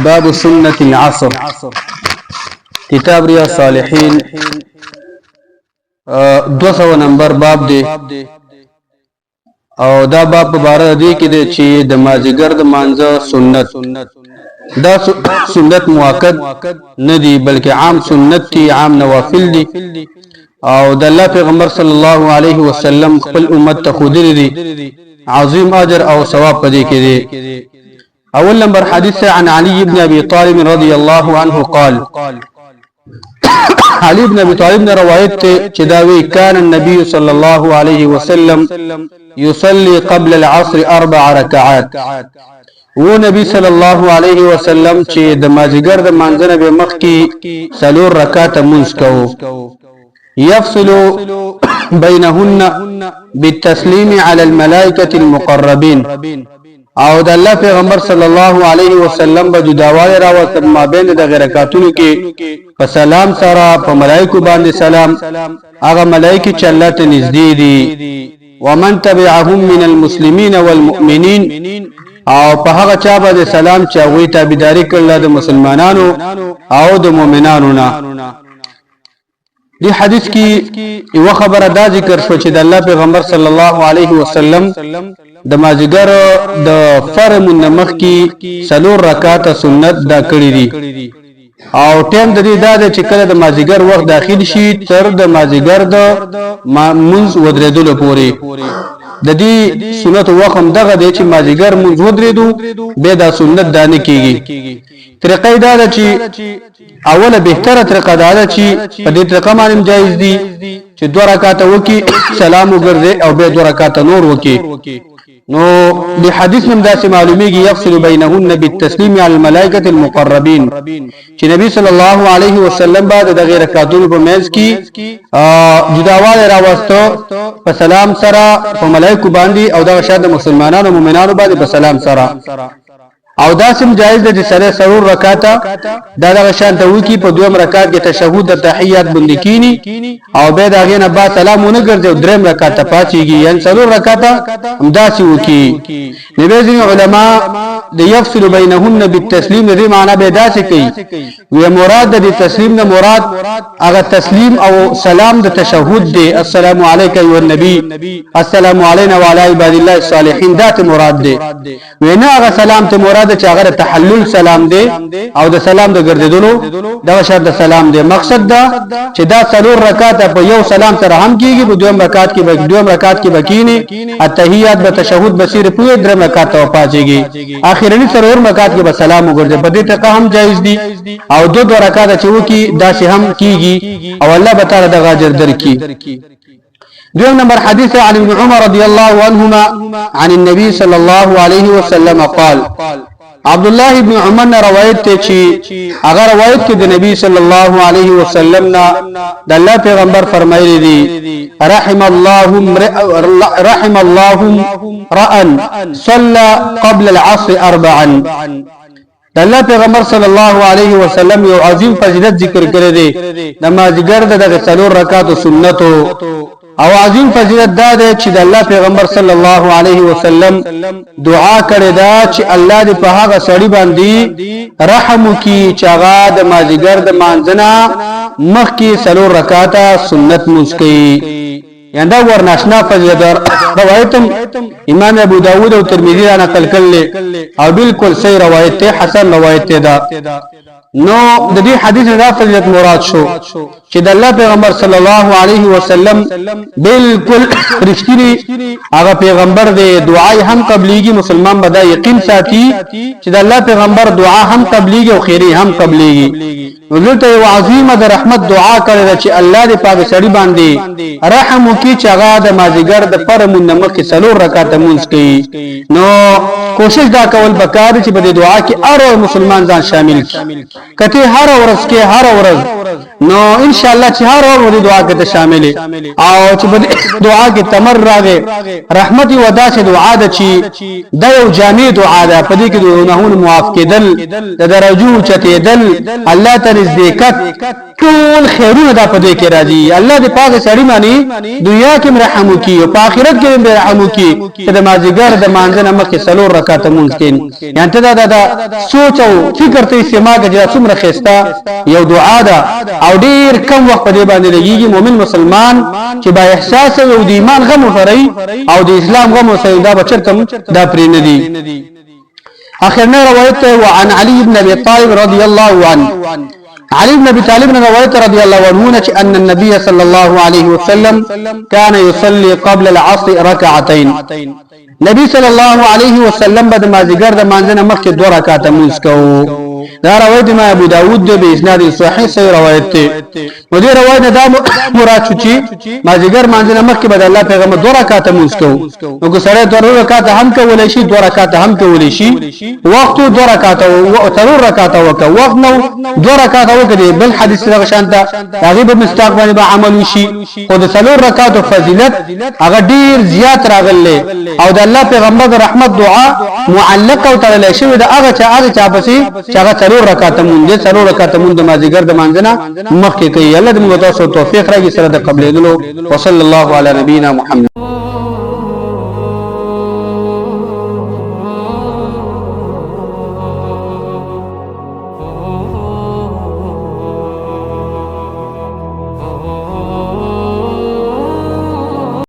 باب سنة العصر، کتاب ریا صالحین 200 نمبر باب دی، او دا باب په باره دی کې دی چې د مازیګر د مانځه سنت، دا سنت مؤکد نه دی بلکې عام سنت دی، عام نوافل دی، او د الله پیغمبر صلی الله علیه وسلم خپل امت ته ښودلي دي، عظیم اجر او ثواب پدې کې دی. اول نمبر حدیث عن علي بن ابي طالب رضی الله عنه قال، علي بن ابي طالب نے روایت ته چې دا وی کان النبي صلی الله علیه وسلم يصلي قبل العصر اربع ركعات. و نبی صلی الله علیه وسلم چې د مازیګر د مانځنه به مخ کې څلور رکعات مونږ کوو، يفصل بينهن بالتسليم على الملائكة المقربين، او د الله پیغمبر صلی الله علیه وسلم به جداواله راوست مابین د غیر رکعاتونو کې په سلام سره، په ملائکو باندې سلام، هغه ملائکه چې الله ته نږدې دي، ومن تبعهم من المسلمین والمؤمنین، او په هغه چا باندې سلام چې هغوی تابعداري کړله د مسلمانانو او د مؤمنانو نه. دی حدیث کې یو خبره دا ذکر شو چې د الله پیغمبر صلی الله علیه وسلم د مازیګر د فرم نمخ کې څلور رکعات سنت دا کړی دي، او ټیم د دې دا دی چې کله د مازیګر وخت داخل شي تر د مازیګر د منځ ودرېدلو پورې. د دې سنت وخت هم دغه دی چې مازیګر منځ ودرېدو بیا دا سنت دا نه کیږي. طریقه دا ده چې اوله بهتره طریقه دا ده چې په دې طریقه باندې جایز دي چې دوه رکعاته وکي، سلام وګرځي او بیا دوه رکعاته نور وکي. نو د حدیث نم داسې معلومیږي یفصل بینهن بالتسلیم علی الملائکه المقربین، چې نبی صلی الله علیه وسلم بعد د غیر رکعاتونو په منځ کې جداواله راوستو په سلام سره په ملائکو باندې، او دغه شان د مسلمانانو مؤمنانو باندې په سلام سره. او دا سم جایز ده چې سره څلور رکعاته دا دغه شان ته وکي، په دویم رکعت کې تشهود د تحیات باندې کینی او بیا د هغې نه بعد سلام ونه ګرځي او دریم رکعت ته پاڅېږي، یعنی څلور رکعاته همداسې وکي. نو بیا ځینې علما د یفصل بینهن بالتسلیم د دې معنا به داسې کوي، وی مراد د تسلیم نه مراد هغه تسلیم او سلام د تشهود دی، السلام علیک ایها النبی، السلام علینا وعلى عباد الله الصالحین، دا ته مراد دی. وینا هغه سلام ته مراد چې هغه تحلل سلام دی او د سلام د ګرځیدلو دغه شرط د سلام دی. مقصد دا چې دا څلور رکعات په یو سلام سره هم کیږي، په دویم رکعات کې به دویم رکعات کې بکینی التحیات به تشهود بصیر په دریم رکعات ته پاتېږي، اخرنی څلور رکعات کې به سلام وګرځي. په دې طریقه هم جایز دي او دو دو رکعات چې وکي داسې هم کیږي او الله به تعالی دغه اجر درکړي. دویم نمبر حدیث عن ابن عمر رضی الله عنهما عن النبي صلى الله عليه وسلم قال، عبد الله ابن عمر نے روایت ته چې هغه روایت کې د نبی صلی الله علیه وسلم نه د الله پیغمبر فرمایلی دي، رحم الله رحم الله رأ صلى قبل العصر اربعا. د الله پیغمبر صلی الله علیه وسلم یو عظیم فضیلت ذکر کړی دی د مازیګر د دغه څلور رکعاتو سنتو، او عظیم فضیلت دا دی چې د الله پیغمبر صلی الله علیه وسلم دعا کړې ده چې الله دې په هغه سړي باندې رحم وکړي چې هغه د مازیګر د مانځنه مخکې څلور رکعاته سنت مونځ کوي. یعنی دا ورناشنا فضیلت روایت امام ابو داود او ترمذی را نقل کړل او بالکل صحیح روایت ته، حسن روایت ته ده. نو د دې حدیث دا فضیلت مراد شو چې د الله پیغمبر صلی الله علیه وسلم بالکل رښتینی هغه پیغمبر دی، دعای هم قبليږي. مسلمان به دا یقین ساتي چې د الله پیغمبر دعا هم قبليږي او خیری هم قبليږي. نو دلته یو عظیمه د رحمت دعا کړې ده چې الله دې پاک سړي باندې رحم وکړي چې هغه د مازیګر د پر مونږ مخکې څلور رکعاته مونځ کوي. نو کوشش دا کول پکار چې په دې دعا کې هر مسلمان ځان شامل کړي، کته هر ورځ کې هر ورځ، نو ان شاء الله چې هر ورځ دعا کې ته شامل او چې په دعا کې تمر راغې رحمت او داسې دعا ده چې دا یو جامع دعا ده. په دې کې د ګناهونو معاف کېدل، د درجو چتېدل، الله ته نزدېکت، ټول خیرونه دا په دې کې راځي. الله دې پاک سړی باندې دنیا کې رحم وکړي او په آخرت کې هم رحم وکړي چې د مازیګر د مانځه نه مخکې څلور رکعاته مونځ کوي. یعنی ته دا سوچ او فکر ته استعمال کړه چې څومره ښایسته یو دعا ده او ډیر کم وخت په دې باندې لګیږي. مؤمن مسلمان چې با احساس او د ایمان غم ورسره او د اسلام غم ورسره، دا به چېرته دا پرې نه دي. اخرنا روایت وعن علي بن ابي طالب رضي الله عنه، علي بن ابي طالب روایت رضي الله عنه چې ان النبي صلى الله عليه وسلم كان يصلي قبل العصر ركعتين. نبی صلی الله علیه وسلم به د مازیګر د مانځه نه مخکې دوه رکعاته مونځ کوو. دا روایت ما ابو داود دی به اسناد صحیح، صحیح روایت دی. نو دې روایت نه دا مراد شو چې مازیګر مانځه نه مخکې به د الله پیغمبر دوه رکعاته مونځ کوو. نو که سړی دوه رکعاته هم کولی شي، دوه رکعاته هم کولی شي. وخت دوه رکعاته او څلور رکعاته وکړه، وخت نو دوه رکعاته وکړي، بل حدیث دغه شانته هغه به مستاق باندې به عمل وشي. خو د څلور رکعاتو فضیلت هغه ډیر زیات راغلی او د الله پیغمبر د رحمت دعا معلق او تړلی شوې ده هغه چا پسې چې هغه څلور رکعاته مونځ دی، څلور رکعاته مونځ د مازیګر د مانځه نه مخکې کوي. الله دې موږ تاسو توفیق راکړي سره د قبلېدلو. وصلی الله علی نبینا محمد.